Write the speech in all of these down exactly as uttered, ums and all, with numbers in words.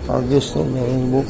Алгештон, наверное, бу.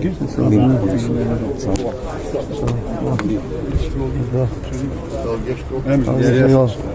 Алейкум салам. Да. Алейкум салам.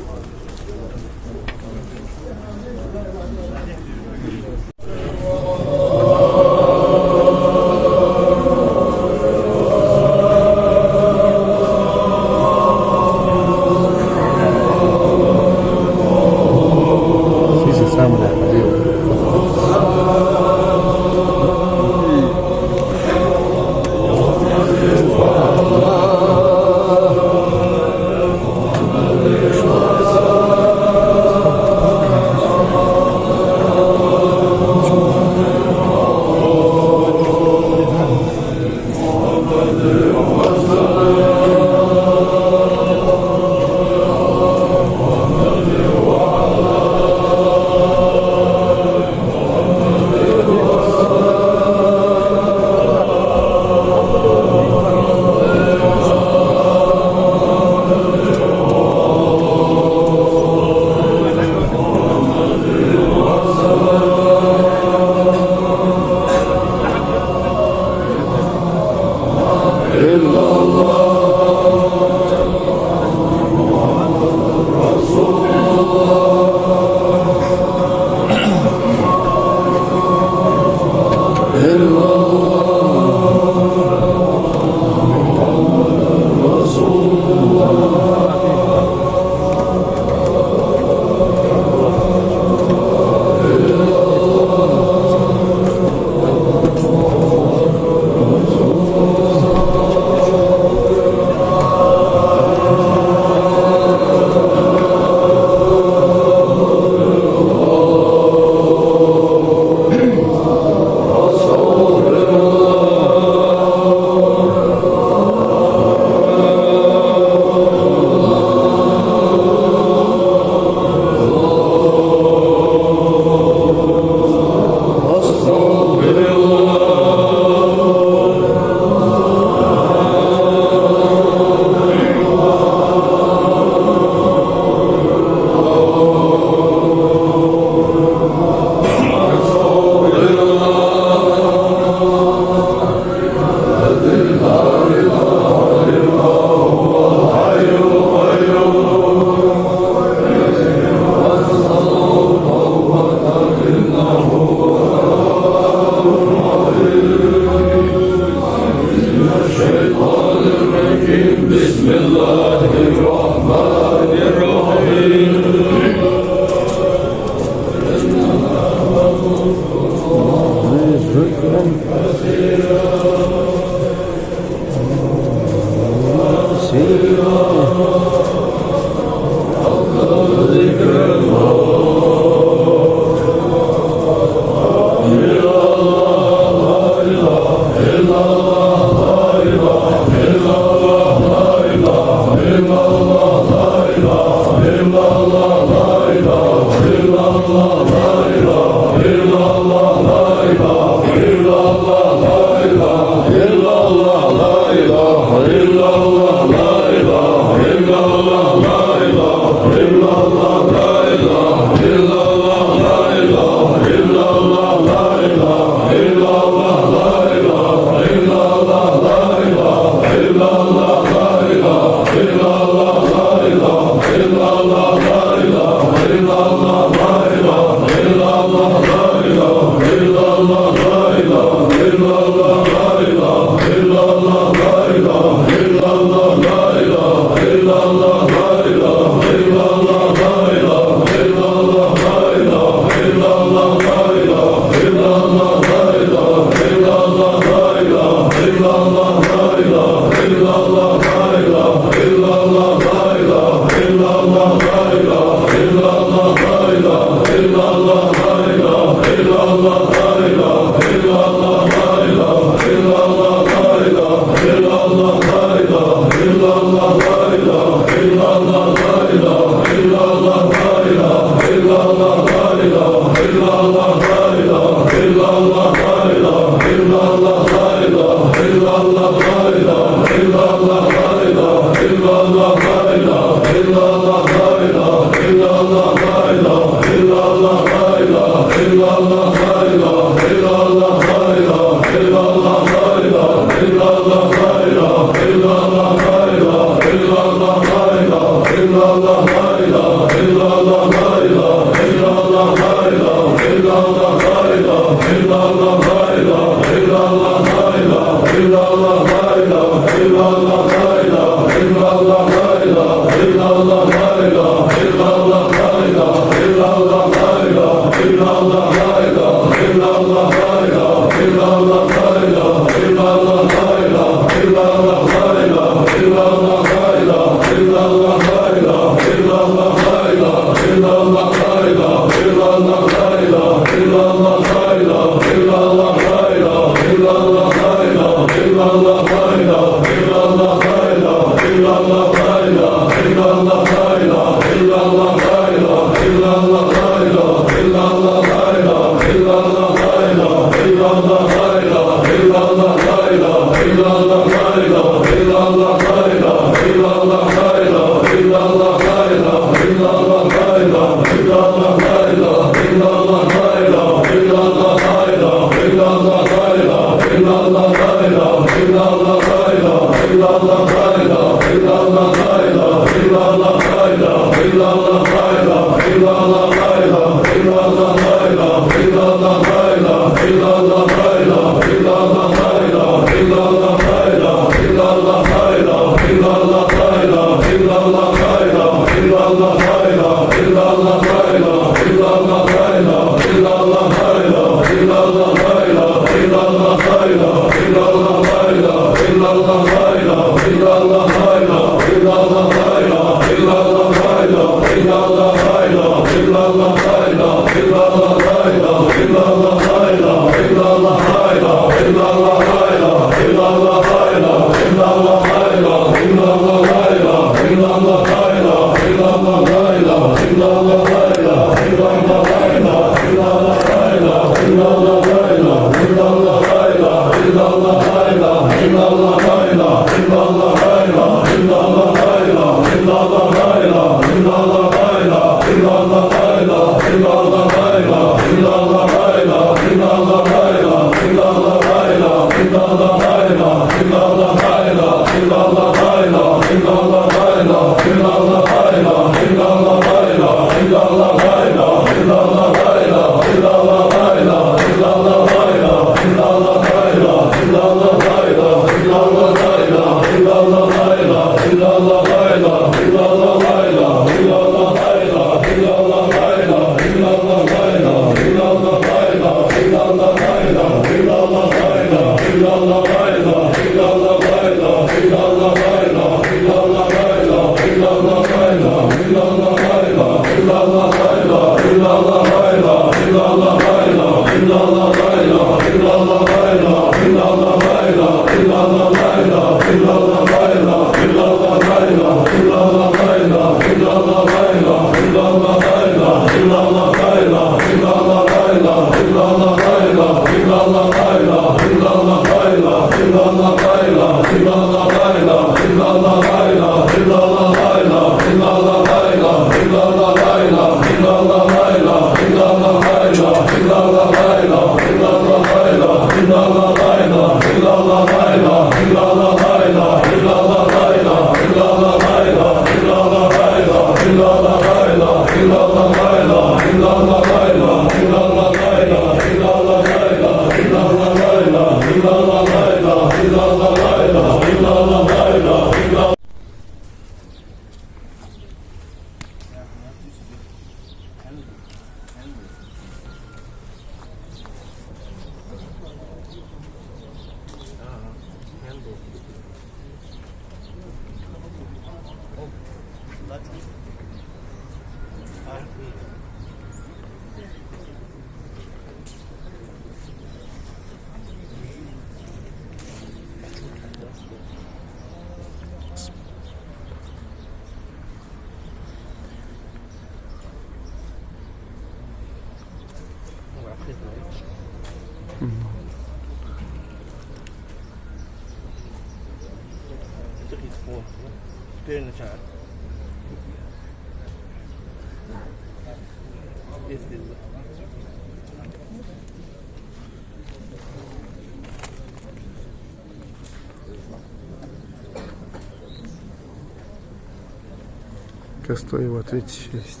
Костой его тридцать шесть.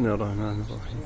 بسم الله الرحمن الرحيم.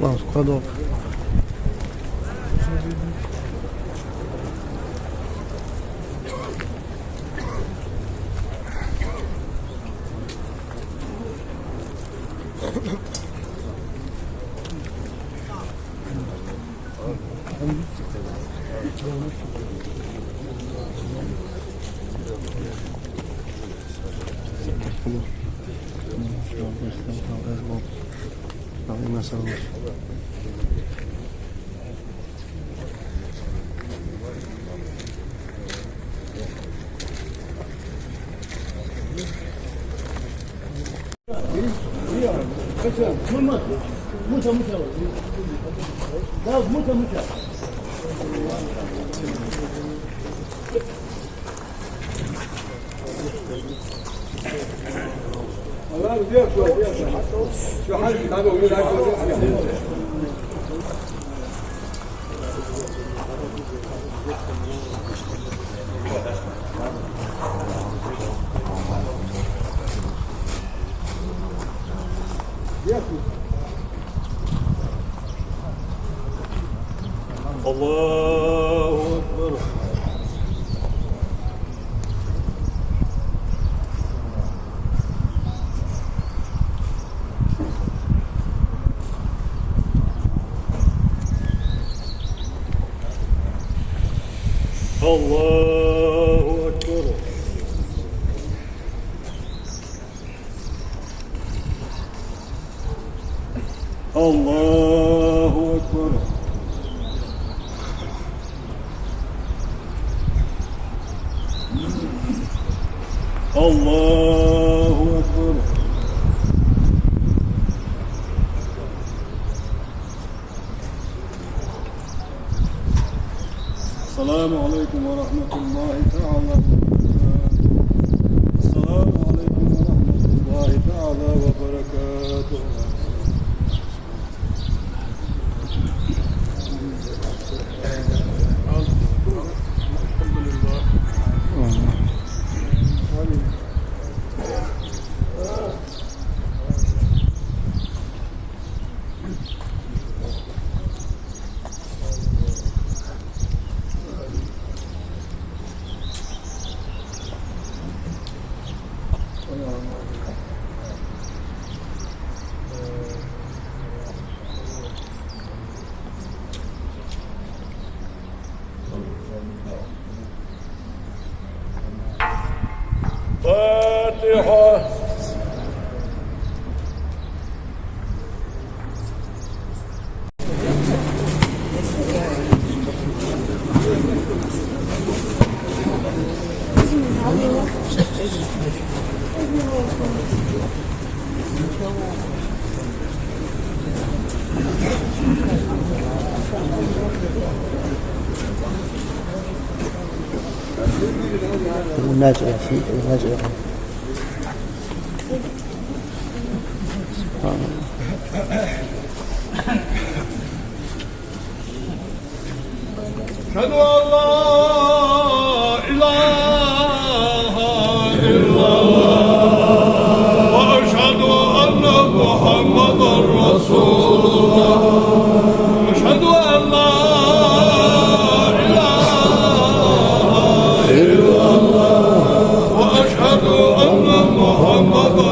Глаз кхадоаккх. الله أكبر. الله أكبر. الله أكبر. الله أكبر. السلام عليكم ورحمة الله تعالى وبركاته. السلام عليكم ورحمة الله تعالى وبركاته. الحمد لله. فاتحة. سبحان الله. أشهد أن لا إله إلا الله، وأشهد أن محمدا رسول الله. أشهد أن لا إله إلا الله، وأشهد أن محمدا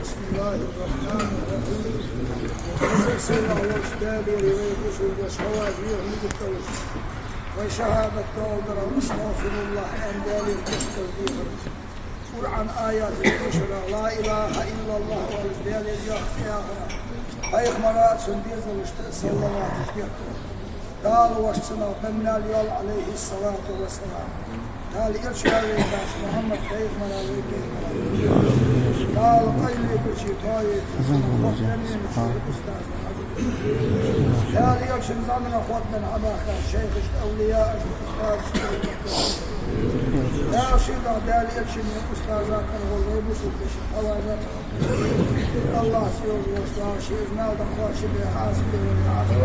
بسم الله الرحمن الرحيم. Сийлахь волча Дала вай гуш вай гуш хьавар вехаш вугутталаш. Вай шахӀадат доаладарах, астагӀфируллахӀ аьнна, Даьлера дехкар дехарах. Къуръан аяташ дешарах, ла илахӀа иллаллахӀ оалаш, Даьлера йоах цӀенхарах. Пайхамара а цун дезалашта а салаваташ дехкарах. Дала воша цунах беннал йола, Ӏалайхи ссалату ва ссалам. Дала ирча вайташ Мухьаммад пайхамара вай пайхамара. Дала къайле гучи тоавейта цунах, хӀокху теннена ший устаза. Дала ирча зӀамига хоттаденна Ӏабахка шайхашта, авлияашта, устазашта. Дала шийгахь Дала ирча устаза кхаргӀо вай бусулба дешан хьаваза. АллахӀа йолаш волча Дала ший иза мел дӀакхоачашбе Ӏазапе вале Ӏазап.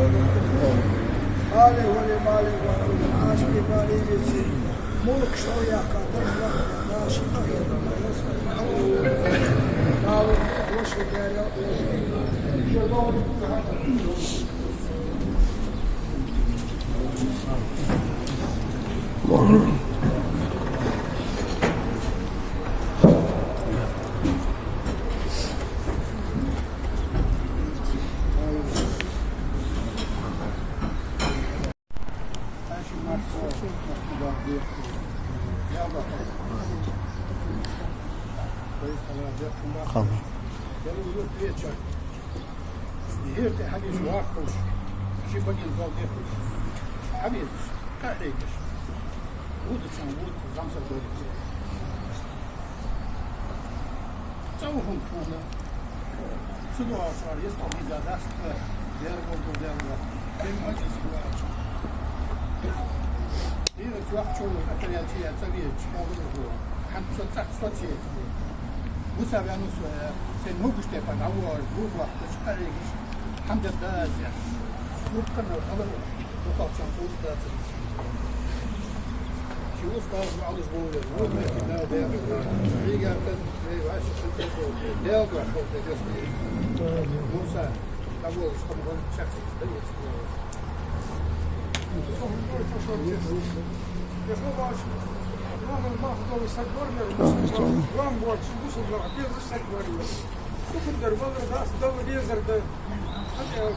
Бале вале, бале вале Ӏазапе, бале веци. Мулк шо яхка, даш вахка, Дала ши къахетам Дала ясса. Дала ваша Дала. Хала. ХӀирте хьабеш ваххалш, ши баген зал дехалш, хьабезаш, къахьегаш, вудачун вуд замсар дорийта. ЦӀа ву хӀума тхона. Цу дуьхьа ястал хӀинца дац тха, дера болду дера. Кем хьаьжа ца ваьлча. Дера чохчо операци яц, цӀа везача хьалургу. Хьан со цӀа социйта. Муса ваьнна со, э, сай могаш тӀе пара дӀавоагӀаш, бух вахташ, къахьегаш, хьамда даза. Суркана хала, боккхачун сурт дац. Ши устаз ваьлаш волаш, вон метте дал дер. Вига каз, вай ваш ши каз, дел гаш хол дегас. Муса, там волаш, там вон шахс, да, есть. Вам больше, бусулба, без сагварна. Цу хӀума дар валар дац, Дала везар да.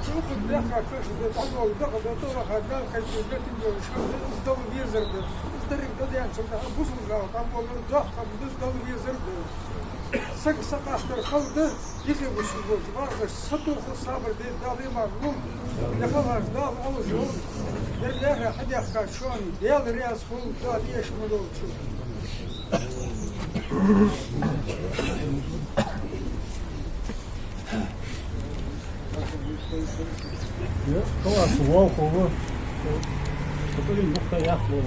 Цу хӀума бехка кхаьча да, дӀадола дакъа да, тӀаваха Дала кхайкхе, гатин дола шар да, из Дала везар да. Из деррига да даьнначул тӀехьа бусулба нах, къам болар, доккха къам да, из Дала везар да. Саг сакъастар хала да, дика бусулба волча, вахаш сатохал, сабар де, Дала иман лулда. Е халаш Дала алжолда. Ер лаьрхӀа хьадехка шоана, Даьла раьза хилва, Дала эша ма долда шо. Класс вахула, который бухта яхло,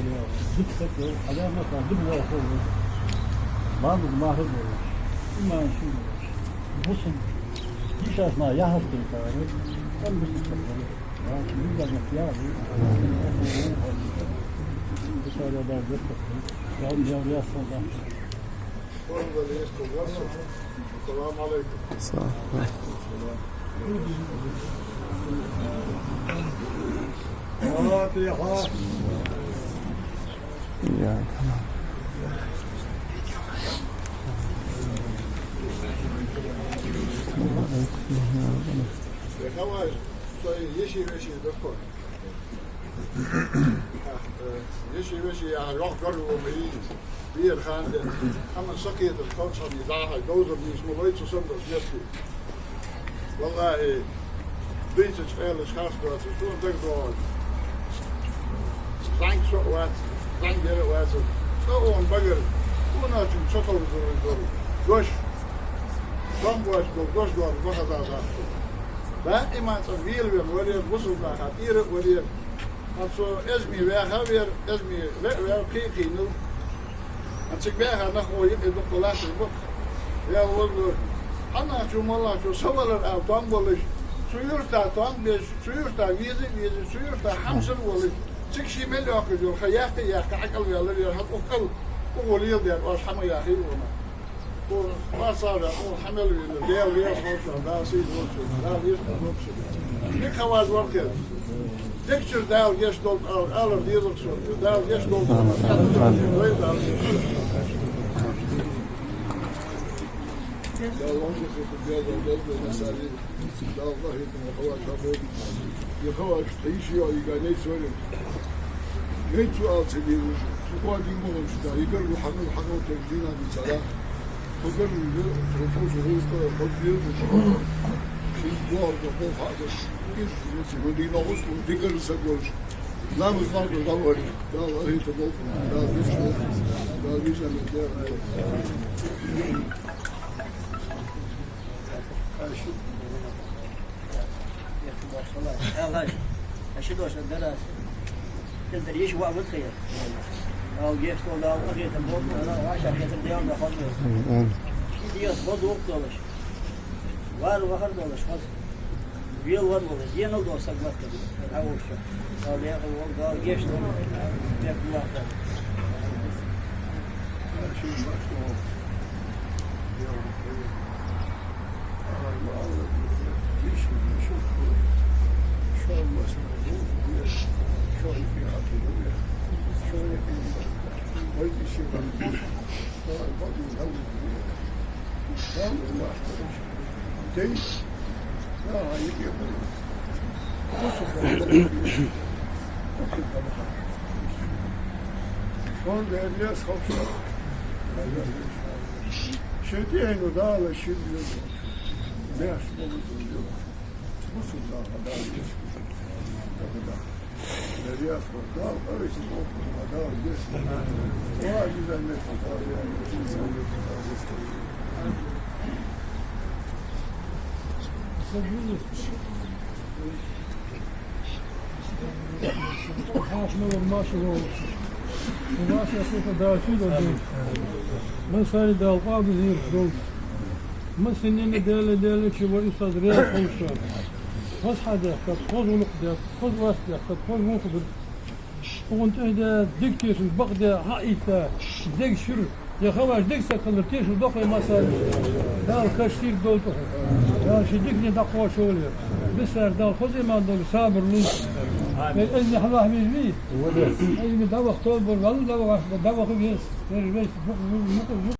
дик сакъо, адам на дик вахула. Маму махула. Иман ши. Бусулба. Дишаш ма яхаш тайкари. Там бусулба. Ва, мин да я. Бисара да. Там я я. السلام عليكم. السلام عليكم. فاتحة. إياك نعبد. يا خوي، شوي يشي ويشي دكتور. Э, йиши-веши яхар йоккха гаргало ма йий, бера хана денз. Амма сакхетар кхалчхьан дӀахьа, довзар нийса ма лой цу санна долча метте. ВаллахӀи, дийцача къелаш харц доацаш, цун дагадоагӀаш. ЗӀамига со а вац, зӀамига ер а вац. Цкъа укхун багара, къонахчун цо товзар дора. Дош, томбош дола дош дола бахаза дахьа. Даим цӀа велавенна вар ер, бусалба наха тӀера а вар ер. Хьан цо эзми ваьха а вер, эзми ве а вер, кхы а кхийнав. Хьан цига баьха нах гӀо йикъи дукха латташ бакъ. Вел вазло. Хьанахчо, моллахчо, са валар ала том болаш, цу юрта том беш, цу юрта веза а везаш, цу юрта хьамсара волаш, цига ший мел йоаккхаш йола ха яккха а яккха, хьакӀалваьлар ер, хьан укхал, укхо леладер оаш хьа ма яхий вона. Укхо, укхо сара, укхо хьа мел вийнар, Даьла веза ховш, Дала сий лоцу, Дала веза ховш. Дика хаваж вар кхел. Дикачура Дала гешт долда ала, алар дезалга со, Дала гешт долда. Вай Дала гешт. Дала веза ховш, Дала веза ховш. Дала къахетам хаваж хьаболда. Е хаваж тхийши йо, и ганей цорин. Мецу алци диружи. Сукоди мугъамши да. Игар хьанал хьанал тер дина ди цара. Хукар ди, хукар ди, хукар ди, хукар ди. Шин дуар да бо хадаш. Ир меци гуди ногус, дигар са гуш. Намаз марка гавари. Дала къахетам болда. Дала веза ховш. Дала веза ховш. Аша дош дарас. Тилтар йиш ва вот хая. Ал геш то дал ахетам бо, ана ваша хетам дел да хот. Ши диас бо дух долаш. Вар вахар долаш хот. Вел вар долаш. Енал до сагмат. Авуш. Ал яха вол дал геш то. Бек вахар. Шоана Даьла раьза хилва шоана. Шоай тӀехьено Дала шин веза. Беш болу веза. Бусалба наха Дала веза. Даьла раьза хилва, Дала къахетам болба, Дала веза. Ва иза мекъа Дала веза. Хьаша ма вар, маша вар. Маша сиха дачи да ду. Ман сари Дала къоабал дийр долда. Ман синнена Даьла, Даьла чу ва устаз раьза хилва шоана. Хоза хьадехкад, хоза гӀулакх дехкад, хоза вас дехкад, хоза вон хабар. Укхун тӀехьа де, дика тешал, бакъ де, хьаийца, дег шура, е хаваж дика саг хилар тешал дохай масала. Дала каш сийрда долда тхо. Дала ший дикане дӀакхоачаволва. Биссар Дала хоза иман долаш, сабар лулда. Вай эзди хьалахьа веза вий? Эзди дӀаваха тоба бар валла, дӀаваха, дӀаваха веза. Веза веза.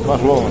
Пошло.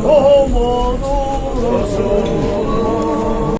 Muhammadur Rasulullah.